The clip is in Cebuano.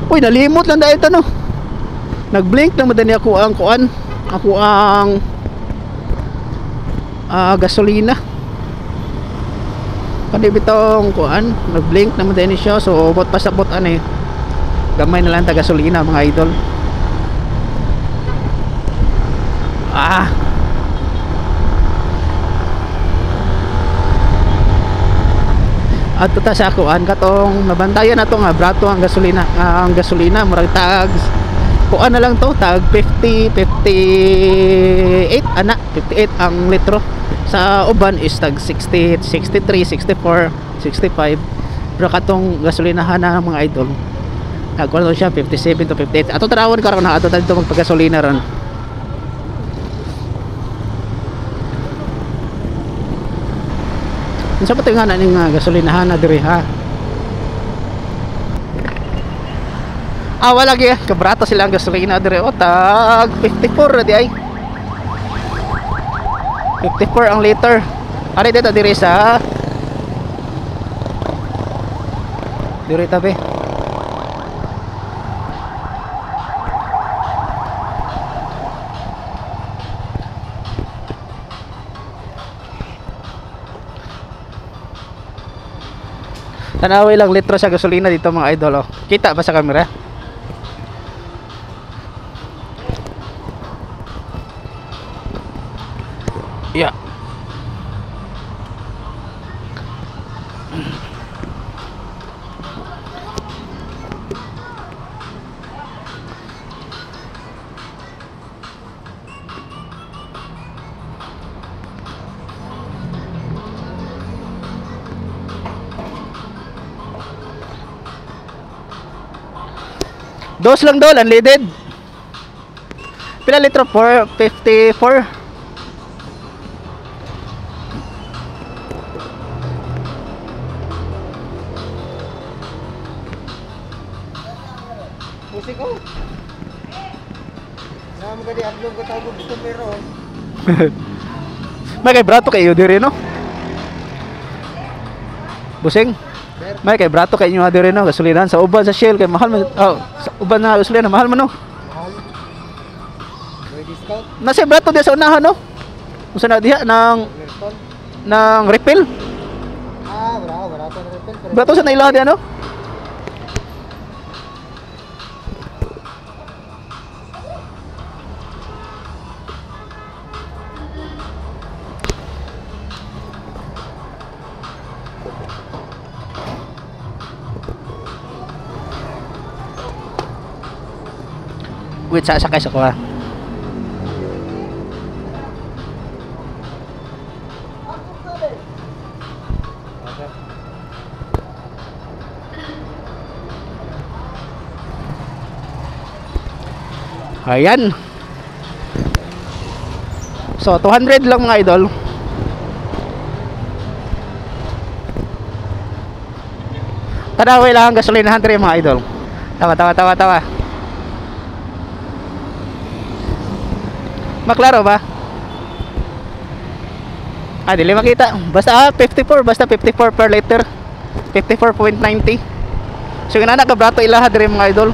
Uy, nalimot lang dahil ito, no. Nag-blink lang madani ako ang kuan. Ako ang gasolina. Kani bitong kuan, nag-blink naman din siya. So ubot pa sa bot ani. Gamay na lang ta gasolina mga idol. Ah. Adto ta sa kuan katong nabantayan nato nga brato ang gasolina murag tag kuan na lang to, tag 50, 58 ana, 58 ang litro. Sa uban is tag 60, 63, 64, 65. Pero katong gasolinahan na mga idol, tag kuan siya 57 to 58. Ato tarawon karon ha, ato dito magpagasolina ron. Unsa pa nga na ning gasolinahan na diri ha? Ah, wala gyud kabrato sila ang gasolina diri o, tag 54 ra di ay. 54 ang liter. Ari dito diri sa diri tabi. Tanaway lang litro sa gasolina dito mga idol, oh. Kita ba sa camera? Yeah. Dos lang dol, unleaded. Pila litro? 454. Musik ko. Naam ka di upload ko tawag gusto pero. May kay brato kayo diri no? Busing. May kay brato kay inyo diri no, gasolinahan sa uban sa Shell kay mahal man. Oh, sa uban na gasolina mahal man no. Mahal. May discount. Nasa brato diha sa unahan no. Usa na diha ng refill. Ah, bravo, brato na refill. Brato sa nailahan diha no. Wait, sasakay sa kuha. Ayan. So, 200 lang mga idol. Tanaway lang ang gasolinahan diri mga idol. Tawa, tawa, tawa, tawa. Maklaro ba? Ah, dili makita. Basta 54, basta 54 per liter. 54.90. So inana ka brato ilaha diri mga idol.